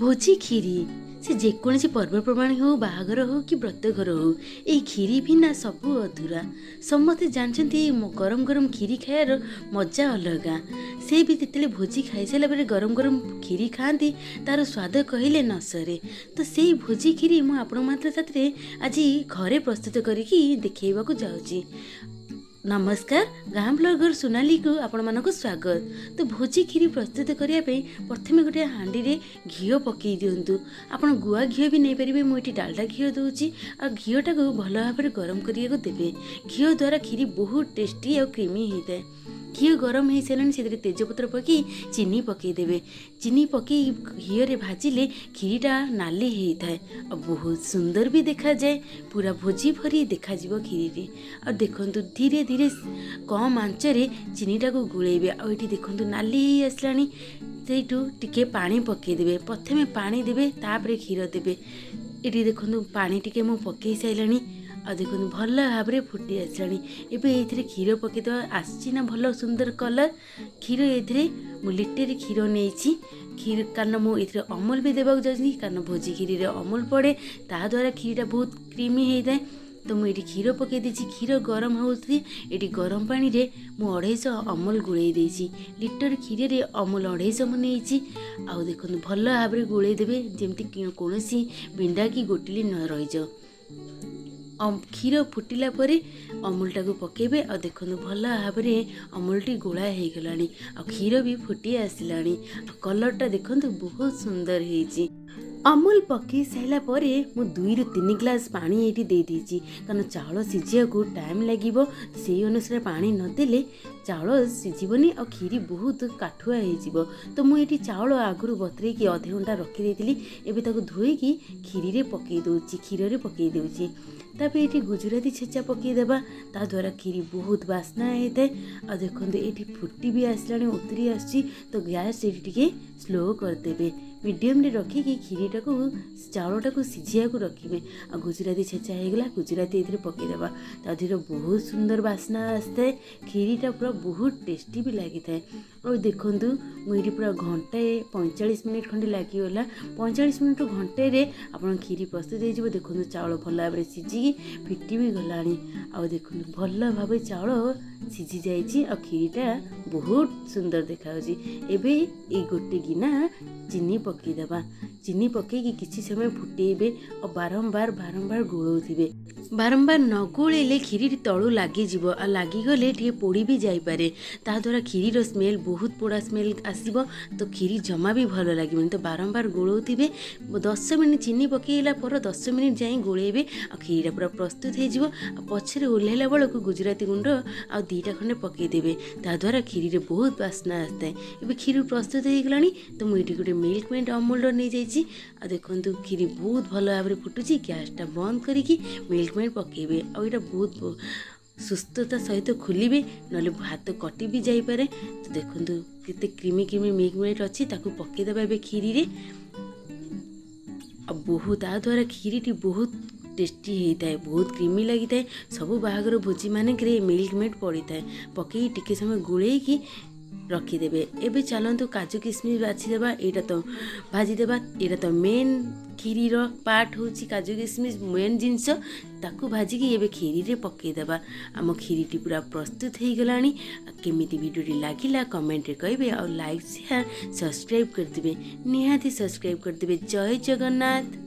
ଭୋଜି କ୍ଷୀରି, ସେ ଯେକୌଣସି ପର୍ବପର୍ବାଣି ହେଉ, ବାହାଘର ହେଉ କି ବ୍ରତଘର ହେଉ, ଏଇ କ୍ଷୀରି ବିନା ସବୁ ଅଧୁରା। ସମସ୍ତେ ଜାଣିଛନ୍ତି, ଗରମ ଗରମ କ୍ଷୀରି ଖାଇବାର ମଜା ଅଲଗା। ସେ ବି ଯେତେବେଳେ ଭୋଜି ଖାଇସାରିଲା ପରେ ଗରମ ଗରମ କ୍ଷୀରି ଖାଆନ୍ତି, ତା'ର ସ୍ୱାଦ କହିଲେ ନ ସରେ। ତ ସେଇ ଭୋଜି କ୍ଷୀରି ମୁଁ ଆପଣମାନଙ୍କ ସାଥିରେ ଆଜି ଘରେ ପ୍ରସ୍ତୁତ କରିକି ଦେଖେଇବାକୁ ଯାଉଛି। ନମସ୍କାର, ଗାଁ ବ୍ଲଗର ସୋନାଲିକୁ ଆପଣମାନଙ୍କୁ ସ୍ୱାଗତ। ତ ଭୋଜି କ୍ଷୀରି ପ୍ରସ୍ତୁତ କରିବା ପାଇଁ ପ୍ରଥମେ ଗୋଟିଏ ହାଣ୍ଡିରେ ଘିଅ ପକାଇ ଦିଅନ୍ତୁ। ଆପଣ ଗୁଆ ଘିଅ ବି ନେଇପାରିବେ, ମୁଁ ଏଠି ଡାଲଡା ଘିଅ ଦେଉଛି। ଆଉ ଘିଅଟାକୁ ଭଲ ଭାବରେ ଗରମ କରିବାକୁ ଦେବେ। ଘିଅ ଦ୍ୱାରା କ୍ଷୀରି ବହୁତ ଟେଷ୍ଟି ଆଉ କ୍ରିମି ହେଇଥାଏ। ଘିଅ ଗରମ ହେଇସାରିଲାଣି, ସେଥିରେ ତେଜପତ୍ର ପକାଇ ଚିନି ପକାଇଦେବେ। ଚିନି ପକାଇ ଘିଅରେ ଭାଜିଲେ କ୍ଷୀରିଟା ନାଲି ହେଇଥାଏ ଆଉ ବହୁତ ସୁନ୍ଦର ବି ଦେଖାଯାଏ। ପୁରା ଭୋଜି ଭରି ଦେଖାଯିବ କ୍ଷୀରିଟି। ଆଉ ଦେଖନ୍ତୁ, ଧୀରେ ଧୀରେ କମ୍ ଆଞ୍ଚରେ ଚିନିଟାକୁ ଗୋଳେଇବେ। ଆଉ ଏଠି ଦେଖନ୍ତୁ, ନାଲି ହେଇ ଆସିଲାଣି। ସେଇଠୁ ଟିକେ ପାଣି ପକାଇଦେବେ। ପ୍ରଥମେ ପାଣି ଦେବେ, ତାପରେ କ୍ଷୀର ଦେବେ। ଏଠି ଦେଖନ୍ତୁ, ପାଣି ଟିକେ ମୁଁ ପକାଇ ସାରିଲାଣି। ଆଉ ଦେଖନ୍ତୁ, ଭଲ ଭାବରେ ଫୁଟି ଆସିଲାଣି। ଏବେ ଏଇଥିରେ କ୍ଷୀର ପକାଇଦେବା। ଆସିଛି ନା ଭଲ ସୁନ୍ଦର କଲର୍ କ୍ଷୀର? ଏଥିରେ ମୁଁ ଲିଟରେ କ୍ଷୀର ନେଇଛି କ୍ଷୀର, କାରଣ ମୁଁ ଏଥିରେ ଅମୁଲ ବି ଦେବାକୁ ଯାଉଛି, କାରଣ ଭୋଜି କ୍ଷୀରିରେ ଅମୁଲ ପଡ଼େ, ତାଦ୍ୱାରା କ୍ଷୀରିଟା ବହୁତ କ୍ରିମି ହେଇଥାଏ। ତ ମୁଁ ଏଠି କ୍ଷୀର ପକାଇ ଦେଇଛି। କ୍ଷୀର ଗରମ ହେଉଛି। ଏଠି ଗରମ ପାଣିରେ ମୁଁ 250 ଅମୁଲ ଗୋଳେଇ ଦେଇଛି। ଲିଟର କ୍ଷୀରରେ ଅମୁଲ 250 ମୁଁ ନେଇଛି। ଆଉ ଦେଖନ୍ତୁ, ଭଲ ଭାବରେ ଗୋଳେଇ ଦେବେ, ଯେମିତି କୌଣସି ବିଣ୍ଡା କି ଗୋଟିଲି ନ ରହିଯାଉ। କ୍ଷୀର ଫୁଟିଲା ପରେ ଅମୁଲଟାକୁ ପକାଇବେ। ଆଉ ଦେଖନ୍ତୁ, ଭଲ ଭାବରେ ଅମୁଲଟି ଗୋଳା ହେଇଗଲାଣି ଆଉ କ୍ଷୀର ବି ଫୁଟି ଆସିଲାଣି। ଆଉ କଲର୍ଟା ଦେଖନ୍ତୁ, ବହୁତ ସୁନ୍ଦର ହେଇଛି। ଅମୁଲ ପକାଇ ସାରିଲା ପରେ ମୁଁ 2ରୁ 3 ଗ୍ଲାସ୍ ପାଣି ଏଇଠି ଦେଇଦେଇଛି, କାରଣ ଚାଉଳ ସିଝିବାକୁ ଟାଇମ୍ ଲାଗିବ। ସେଇ ଅନୁସାରେ ପାଣି ନଦେଲେ ଚାଉଳ ସିଝିବନି ଆଉ କ୍ଷୀରି ବହୁତ କାଠୁଆ ହେଇଯିବ। ତ ମୁଁ ଏଇଠି ଚାଉଳ ଆଗରୁ ବତୁରେଇକି ଅଧେ ଘଣ୍ଟା ରଖିଦେଇଥିଲି। ଏବେ ତାକୁ ଧୋଇକି କ୍ଷୀରିରେ ପକାଇ ଦେଉଛି, କ୍ଷୀରରେ ପକାଇ ଦେଉଛି। ତାପରେ ଏଇଠି ଗୁଜୁରାତି ଛେଚା ପକାଇଦେବା, ତା ଦ୍ୱାରା କ୍ଷୀରି ବହୁତ ବାସ୍ନା ହେଇଥାଏ। ଆଉ ଦେଖନ୍ତୁ, ଏଇଠି ଫୁଟି ବି ଆସିଲାଣି, ଉତୁରି ଆସୁଛି। ତ ଗ୍ୟାସ୍ ଏଇଠି ଟିକେ ସ୍ଲୋ କରିଦେବେ। ମିଡ଼ିୟମରେ ରଖିକି କ୍ଷୀରିଟାକୁ, ଚାଉଳଟାକୁ ସିଝିବାକୁ ରଖିବେ। ଆଉ ଗୁଜୁରାତି ଛେଚା ହେଇଗଲା, ଗୁଜୁରାତି ଏଥିରେ ପକାଇଦେବା। ତା ଦେହରେ ବହୁତ ସୁନ୍ଦର ବାସ୍ନା ଆସିଥାଏ, କ୍ଷୀରିଟା ପୁରା ବହୁତ ଟେଷ୍ଟି ବି ଲାଗିଥାଏ। ଆଉ ଦେଖନ୍ତୁ, ମୁଁ ଏଇଠି ପୁରା ଘଣ୍ଟାଏ 45 ମିନିଟ୍ ଖଣ୍ଡେ ଲାଗିଗଲା। 45 ମିନିଟ୍ରୁ ଘଣ୍ଟାଏରେ ଆପଣ କ୍ଷୀରି ପ୍ରସ୍ତୁତ ହେଇଯିବ। ଦେଖନ୍ତୁ, ଚାଉଳ ଭଲ ଭାବରେ ସିଝିକି ଫିଟି ବି ଗଲାଣି। ଆଉ ଦେଖନ୍ତୁ, ଭଲ ଭାବେ ଚାଉଳ ସିଝି ଯାଇଛି ଆଉ କ୍ଷୀରିଟା ବହୁତ ସୁନ୍ଦର ଦେଖାଯାଉଛି। ଏବେ ଏଇ ଗୋଟେ ଗିନା ଚିନି ପକାଇଦେବା। ଚିନି ପକାଇକି କିଛି ସମୟ ଫୁଟେଇବେ ଆଉ ବାରମ୍ବାର ବାରମ୍ବାର ଗୋଳଉଥିବେ। ବାରମ୍ବାର ନ ଗୋଳେଇଲେ କ୍ଷୀରି ତଳୁ ଲାଗିଯିବ, ଆଉ ଲାଗିଗଲେ ଟିକେ ପୋଡ଼ି ବି ଯାଇପାରେ। ତା ଦ୍ୱାରା କ୍ଷୀରିର ସ୍ମେଲ୍, ବହୁତ ପୋଡ଼ା ସ୍ମେଲ୍ ଆସିବ, ତ କ୍ଷୀରି ଜମା ବି ଭଲ ଲାଗିବନି। ତ ବାରମ୍ବାର ଗୋଳଉଥିବେ। 10 ମିନିଟ୍, ଚିନି ପକାଇଲା ପରେ 10 ମିନିଟ୍ ଯାଏଁ ଗୋଳେଇବେ ଆଉ କ୍ଷୀରିଟା ପୁରା ପ୍ରସ୍ତୁତ ହେଇଯିବ। ଆଉ ପଛରେ ଓହ୍ଲାଇଲା ବେଳକୁ ଗୁଜୁରାତି ଗୁଣ୍ଡ ଆଉ 2ଟା ଖଣ୍ଡେ ପକାଇଦେବେ, ତା ଦ୍ୱାରା କ୍ଷୀରିରେ ବହୁତ ବାସ୍ନା ଆସିଥାଏ। ଏବେ କ୍ଷୀରି ପ୍ରସ୍ତୁତ ହେଇଗଲାଣି। ତ ମୁଁ ଏଠି ଗୋଟେ ମିଲ୍କ ମେଡ୍ ଅମୁଲର ନେଇଯାଇଛି। ଆଉ ଦେଖନ୍ତୁ, କ୍ଷୀରି ବହୁତ ଭଲ ଭାବରେ ଫୁଟୁଛି। ଗ୍ୟାସଟା ବନ୍ଦ କରିକି ମିଲ୍କ ମେଡ୍ ପକାଇବେ। ଆଉ ଏଇଟା ବହୁତ ସୁସ୍ଥତା ସହିତ ଖୋଲିବେ, ନହେଲେ ହାତ କଟି ବି ଯାଇପାରେ। ତ ଦେଖନ୍ତୁ, କେତେ କ୍ରିମି କ୍ରିମି ମିଲ୍କ ମେଡ୍ ଅଛି। ତାକୁ ପକାଇଦେବା ଏବେ କ୍ଷୀରିରେ। ଆଉ ବହୁତ ତା ଦ୍ୱାରା କ୍ଷୀରିଟି ବହୁତ ଟେଷ୍ଟି ହେଇଥାଏ, ବହୁତ କ୍ରିମି ଲାଗିଥାଏ। ସବୁ ବାହାଘର ଭୋଜି ମାନଙ୍କରେ ମିଲ୍କ ମେଡ୍ ପଡ଼ିଥାଏ। ପକାଇକି ଟିକେ ସମୟ ଗୋଳେଇକି ରଖିଦେବେ। ଏବେ ଚାଲନ୍ତୁ କାଜୁ କିସମିସ୍ ବାଛିଦେବା, ଏଇଟା ତ ଭାଜିଦେବା। ଏଇଟା ତ ମେନ୍ କ୍ଷୀରିର ପାର୍ଟ ହେଉଛି କାଜୁ କିସମିସ୍, ମେନ୍ ଜିନିଷ। ତାକୁ ଭାଜିକି ଏବେ କ୍ଷୀରିରେ ପକାଇଦେବା। ଆମ କ୍ଷୀରିଟି ପୁରା ପ୍ରସ୍ତୁତ ହେଇଗଲାଣି। କେମିତି ଭିଡ଼ିଓଟି ଲାଗିଲା କମେଣ୍ଟରେ କହିବେ ଆଉ ଲାଇକ୍, ସେୟାର, ସବସ୍କ୍ରାଇବ୍ କରିଦେବେ। ନିହାତି ସବସ୍କ୍ରାଇବ୍ କରିଦେବେ। ଜୟ ଜଗନ୍ନାଥ।